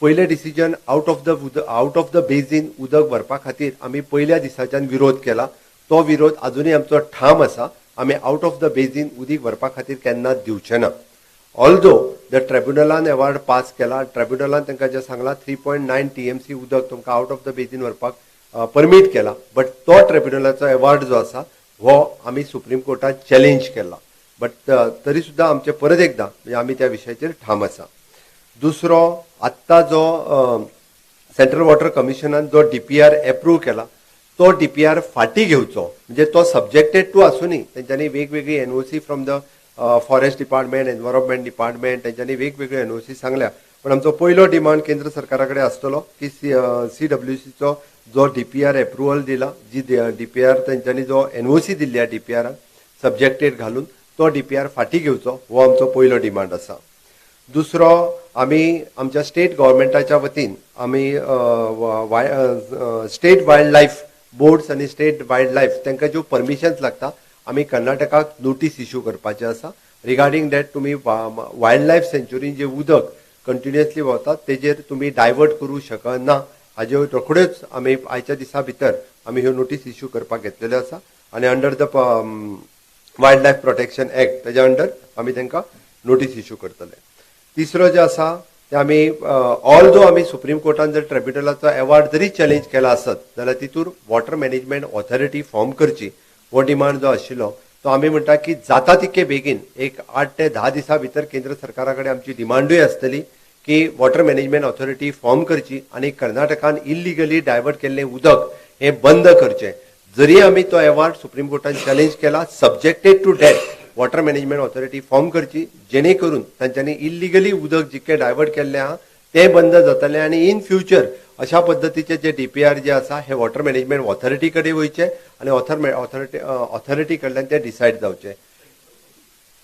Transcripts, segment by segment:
पयलें decision out of the basin उदक व्हरपा खातीर आमी पयल्या दिसाच्यान विरोध केला. तो विरोध अजुनूय आमचो ठाम आसा. आमी आउट ऑफ the basin उदीक व्हरपा खातीर केन्नाच दिवचे ना. ऑल्दो the ट्रिब्युनलान एवार्ड पास केला, ट्रिब्युनलान तांकां जें सांगलां, 3.9 TMC उदक तुमकां आउट ऑफ the basin व्हरपाक परमीट केला, बट तो ट्रिब्युनलाचो एवार्ड जो आसा हो आमी सुप्रीम कोर्टात चॅलेंज केला. बट तरी सुद्दां आमचे परत एकदां म्हणजे आमी त्या विशयाचेर ठाम आसा. दुसरो, आत्तां जो सेंट्रल वॉटर कमिशनान जो डीपीआर एप्रूव केला तो डीपीआर फाटीं घेवचो. म्हणजे तो सब्जेक्टेड टू आसुनी, तेंच्यांनी वेगवेगळी NOC from the forest department, environment department, तेंच्यांनी वेगवेगळ्यो एनओसी सांगल्या. पण आमचो पयलो डिमांड केंद्र सरकारा कडेन आसतलो की सीडब्ल्यूसीचो जो डीपीआर एप्रुवल दिला, जी डीपीआर तेंच्यांनी जो एनओसी दिल्ली आहा डीपीआराक सब्जेक्टेड घालून, तो डीपीआर फाटीं घेवचो, हो आमचो पयलो डिमांड आसा. दुसरो, आमी आमच्या स्टेट गव्हर्मेंटाच्या वतीन आमी स्टेट वायल्ड लायफ बोर्ड्स आनी स्टेट वायल्ड लायफ तांकां ज्यो परमिशन्स लागता, आमी कर्नाटकाक नोटीस इश्यू करपाचे आसा रिगार्डींग that तुमी वायल्ड लायफ सेंच्युरीन जे उदक कंटिन्युअसली व्हांवता तेजेर तुमी डायवर्ट करूं शकना. हाज्यो रोखड्योच आमी आयच्या दिसा भितर आमी ह्यो नोटीस इश्यू करपाक घेतलेल्यो आसा आनी under the Wild Life Protection Act तेज्या अंडर आमी तांकां नोटीस इश्यू करतले. तिसरो जे आसा ते आमी ऑल्दो आमी सुप्रीम कोर्टान जर ट्रिब्युनलाचो एवार्ड जरी चॅलेंज केला आसत जाल्यार तितूर वॉटर मॅनेजमेंट ऑथॉरिटी फॉर्म करची हो डिमांड जो आशिल्लो तो आमी म्हणटा की जाता तितके बेगीन एक 8 ते 10 दिसां भितर केंद्र सरकारा कडेन आमची डिमांडूय आसतली की वॉटर मॅनेजमेंट ऑथॉरिटी फॉर्म करची आनी कर्नाटकान इलिगली डायवर्ट केल्लें उदक हें बंद करचें. जरी आमी तो एवार्ड सुप्रीम कोर्टान चॅलेंज केला, subjected to that water management authority form करची, जेणे करून तांच्यांनी इलिगली उदक जितकें डायवर्ट केल्लें आहा तें बंद जातलें आनी इन फ्युचर अशा पद्दतीचे जे डीपीआर जे आसा हे वॉटर मॅनेजमेंट ऑथॉरिटी कडेन वयचे आनी ऑथॉरिटी कडल्यान ते डिसायड जावचे.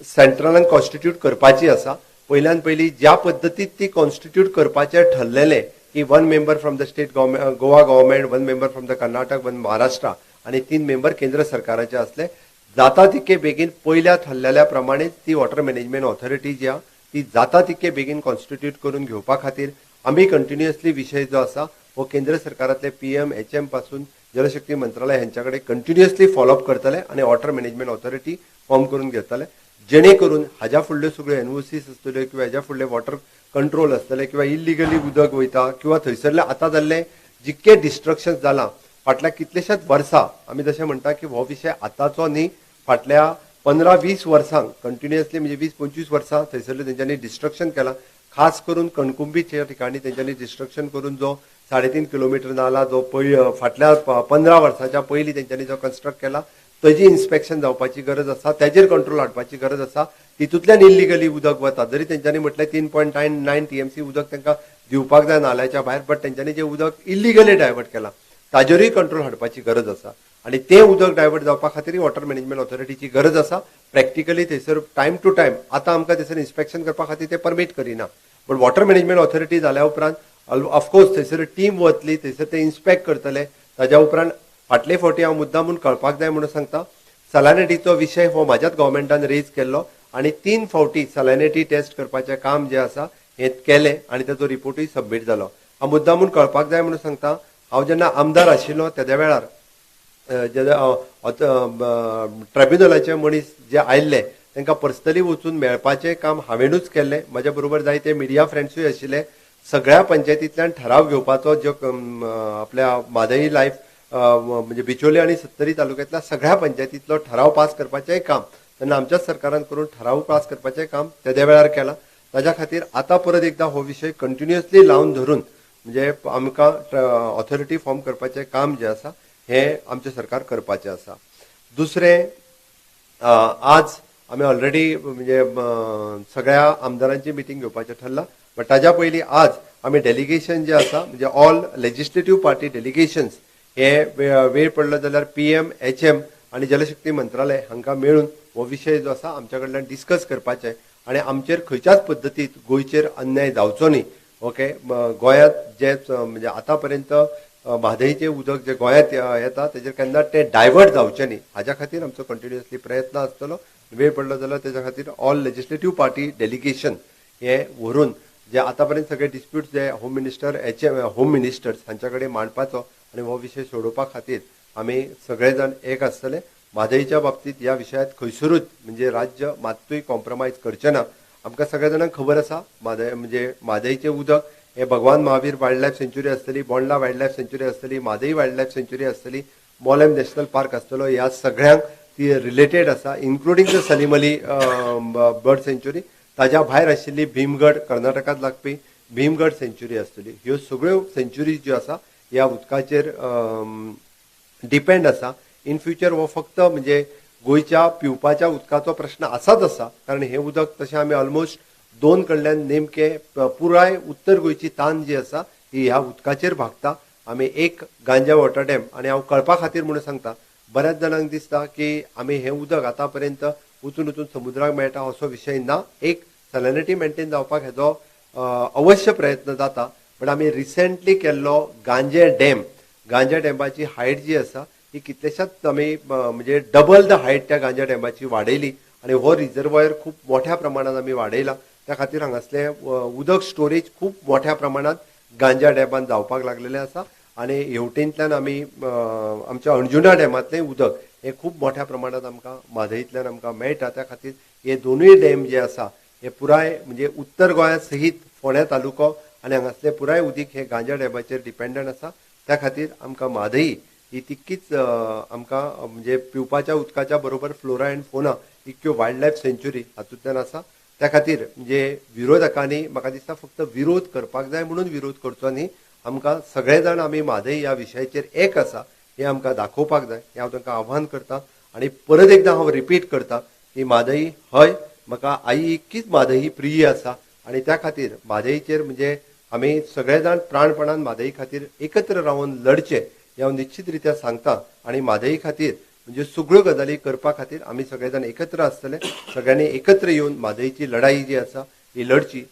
सेंट्रलान कॉन्स्टिट्यूट करपाची आसा. पयल्यान पयली ज्या पद्दतीत ती कॉन्स्टिट्यूट करपाचें ठरलेलें की one member from the state government, Goa government, one member from the Karnataka, one Maharashtra आनी तीन मेंबर केंद्र सरकाराचे आसले, जाता तितके बेगीन पयल्या ठरलेल्या प्रमाणे ती वॉटर मॅनेजमेंट ऑथॉरिटी जी आहा ती जाता तितके बेगीन कॉन्स्टिट्यूट करून घेवपा खातीर आमी कंटिन्युअसली विशय जो आसा हो केंद्र सरकारांतले पीएम एचएम पासून जलशक्ती मंत्रालय हेंच्या कडेन कंटिन्युअसली फॉलोअप करतले आनी वॉटर मॅनेजमेंट ऑथॉरिटी फॉर्म करून घेतले, जेणे करून हाज्या फुडल्यो सगळ्यो एनओसीस आसतल्यो किंवा हेज्या फुडले वॉटर कंट्रोल आसतले किंवा इलिगली उदक वयता किंवा थंयसरले आतां जाल्ले जितके डिस्ट्रक्शन जालां फाटल्या कितलेशाच वर्सां. आमी जशें म्हणटा की हो विशय आतांचो न्ही, फाटल्या 15-20 वर्सांक कंटिन्युअसली, म्हणजे 20-25 वर्सां थंयसरले तेंच्यांनी डिस्ट्रक्शन केलां. खास करून कणकुंबीच्या ठिकाणी तेंच्यांनी डिस्ट्रक्शन करून जो 3.5 किलोमिटर नाला जो फाटल्या 15 वर्साच्या पयलीं तेंच्यांनी जो कन्स्ट्रक्ट केला तेजी इन्स्पेक्शन जावपाची गरज आसा. तेजेर कंट्रोल हाडपाची गरज आसा. तितूंतल्यान इल्लिगली उदक वता. जरी तेंच्यांनी म्हटलें 3.99 TMC उदक तांकां दिवपाक जाय नाल्याच्या भायर, बट तेंच्यांनी जें उदक इल्लिगली डायवर्ट केलां ताजेरूय कंट्रोल हाडपाची गरज आसा आनी तें उदक डायवर्ट जावपा खातीर वॉटर मॅनेजमेंट ऑथॉरिटीची गरज आसा. प्रॅक्टिकली थंयसर टायम टू टायम आतां आमकां थंयसर इन्स्पेक्शन करपा खातीर ते परमीट करिना, बट वॉटर मॅनेजमेंट ऑथॉरिटी जाल्या उपरांत ऑफकोर्स थंयसर टीम वतली, थंयसर ते इन्स्पेक्ट करतले. ताज्या उपरांत फाटले फावटी हांव मुद्दाम म्हूण कळपाक जाय म्हणून सांगता, सलानिटीचो विशय हो म्हाज्याच गव्हर्मेंटान रेज केल्लो आनी तीन फावटी सलानिटी टेस्ट करपाचें काम जें आसा हें केलें आनी ताचो रिपोर्टूय सबमीट जालो. हांव मुद्दाम म्हूण कळपाक जाय म्हणून सांगता, हांव जेन्ना आमदार आशिल्लो तेद्या वेळार ट्रायब्युनलाचे मनीस जे आयिल्ले तांकां पर्सनली वचून मेळपाचें काम हांवेनूच केल्लें. म्हज्या बरोबर जायते मिडिया फ्रेंड्सूय आशिल्ले. सगळ्या पंचायतींतल्यान ठराव घेवपाचो जो आपल्या म्हादई लायफ म्हणजे बिचोले आनी सत्तरी तालुक्यांतल्या सगळ्या पंचायतींतलो ठराव पास करपाचेंय काम तेन्ना आमच्याच सरकारान करून ठराव पास करपाचें काम तेद्या वेळार केलां. ताज्या खातीर आतां परत एकदां हो विशय कंटिन्युअसली लावन धरून म्हणजे आमकां ऑथॉरिटी फॉर्म करपाचें काम जें आसा हें आमचें सरकार करपाचें आसा. दुसरें, आज आमी ऑलरेडी म्हणजे सगळ्या आमदारांची मिटींग घेवपाचें ठरलां, बट ताज्या पयलीं आज आमी डेलिगेशन जे आसा, म्हणजे ऑल लेजिस्लेटीव पार्टी डेलिगेशन्स हे वेळ पडलो जाल्यार पीएम एचएम आनी जलशक्ती मंत्रालय हांकां मेळून हो विशय जो आसा आमच्या कडल्यान डिस्कस करपाचें आनी आमचेर खंयच्याच पद्दतीत गोंयचेर अन्याय जावचो न्ही. ओके, गोंयांत जे म्हणजे आतां पर्यंत म्हादयचें उदक जे गोंयांत येता तेजेर केन्ना तें डायवर्ट जावचें न्ही हाज्या खातीर आमचो कंटिन्युअसली प्रयत्न आसतलो. वेळ पडलो जाल्यार तेज्या खातीर ऑल लेजिस्लेटीव पार्टी डेलिगेशन हे व्हरून जे आतापर्यंत सगळे डिस्प्यूट जे होम मिनिस्टर होम मिनिस्टर्स हांच्या कडेन मांडपाचो आनी हो विशय सोडोवपा खातीर आमी सगळे जाण एक आसतले. म्हादयच्या बाबतीत ह्या विशयांत खंयसरूच म्हणजे राज्य मात्तूय कॉम्प्रोमायज करचें ना. आमकां सगळ्या जाणांक खबर आसा म्हादय म्हणजे म्हादयचें उदक हे भगवान महावीर वायल्ड लायफ सँच्युरी आसतली, बोंडला वायल्ड लायफ सँच्युरी आसतली, म्हादय वायल्ड लायफ सँच्युरी आसतली, मोलेम नॅशनल पार्क आसतलो, ह्या सगळ्यांक ती रिलेटेड आसा, including the Salim Ali bird sanctuary. ताज्या भायर आशिल्ली भीमगड कर्नाटकांत लागपी भीमगड सँच्युरी आसतली. ह्यो सगळ्यो सँच्युरीज ज्यो आसा ह्या उदकाचेर डिपेंड आसा. इन फ्युचर हो फक्त म्हणजे गोंयच्या पिवपाच्या उदकाचो प्रश्न आसाच आसा, कारण हें उदक तशें आमी ऑलमोस्ट दोन कडल्यान नेमके पुराय उत्तर गोंयची तान जी आसा ही ह्या उदकाचेर भागता. आमी एक गांजा वॉटर डॅम, आनी हांव कळपा खातीर म्हणून सांगता, बऱ्याच जाणांक दिसता की आमी हें उदक आतां पर्यंत वचून वचून समुद्राक मेळटा असो विशय ना. एक सॅलिनिटी मेंटेन जावपाक हेजो अवश्य प्रयत्न जाता, बट आमी रिसेंटली केल्लो गांजे डॅम, गांजा डॅमाची हायट जी आसा ही कितलेशाच आमी म्हणजे डबल the height त्या गांजा डॅमाची वाडयली आनी हो रिजर्वॉयर खूब मोठ्या प्रमाणात आमी वाडयला. त्या खातीर हांगासलें उदक स्टोरेज खूब मोठ्या प्रमाणात गांजा डॅमान जावपाक लागलेलें आसा आनी हेवटेंतल्यान आमी आमच्या अंजुणा डॅमांतलें उदक हें खूब मोठ्या प्रमाणात आमकां म्हादयंतल्यान आमकां मेळटा. त्या खातीर हे दोनूय डॅम जे आसा हे पुराय म्हणजे उत्तर गोंया सहीत फोंड्या तालुको आनी हांगासलें पुराय उदीक हे गांजा डॅमाचेर डिपेंडंट आसा. त्या खातीर आमकां म्हादय ही तितकीच आमकां म्हणजे पिवपाच्या उदकाच्या बरोबर flora and fauna इतक्यो wild life सँच्युरी हातूंतल्यान आसा. त्या खातीर म्हणजे विरोधकांनी म्हाका दिसता फक्त विरोध करपाक जाय म्हणून विरोध करचो न्ही, आमकां सगळे जाण आमी म्हादय ह्या विशयाचेर एक आसा हें आमकां दाखोवपाक जाय हें हांव तांकां आव्हान करता. आनी परत एकदां हांव रिपीट करता की म्हादय हय म्हाका आई इतकीच म्हादय ही प्रिय आसा आनी त्या खातीर म्हादयचेर म्हणजे आमी सगळे जाण प्राणपणान म्हादय खातीर एकत्र रावन लढचें हें हांव निश्चित रित्या सांगता. आनी म्हादय खातीर म्हणजे सगळ्यो गजाली करपा खातीर आमी सगळे जाण एकत्र आसतले, सगळ्यांनी एकत्र येवन म्हादयची लढाई जी आसा ही लढची.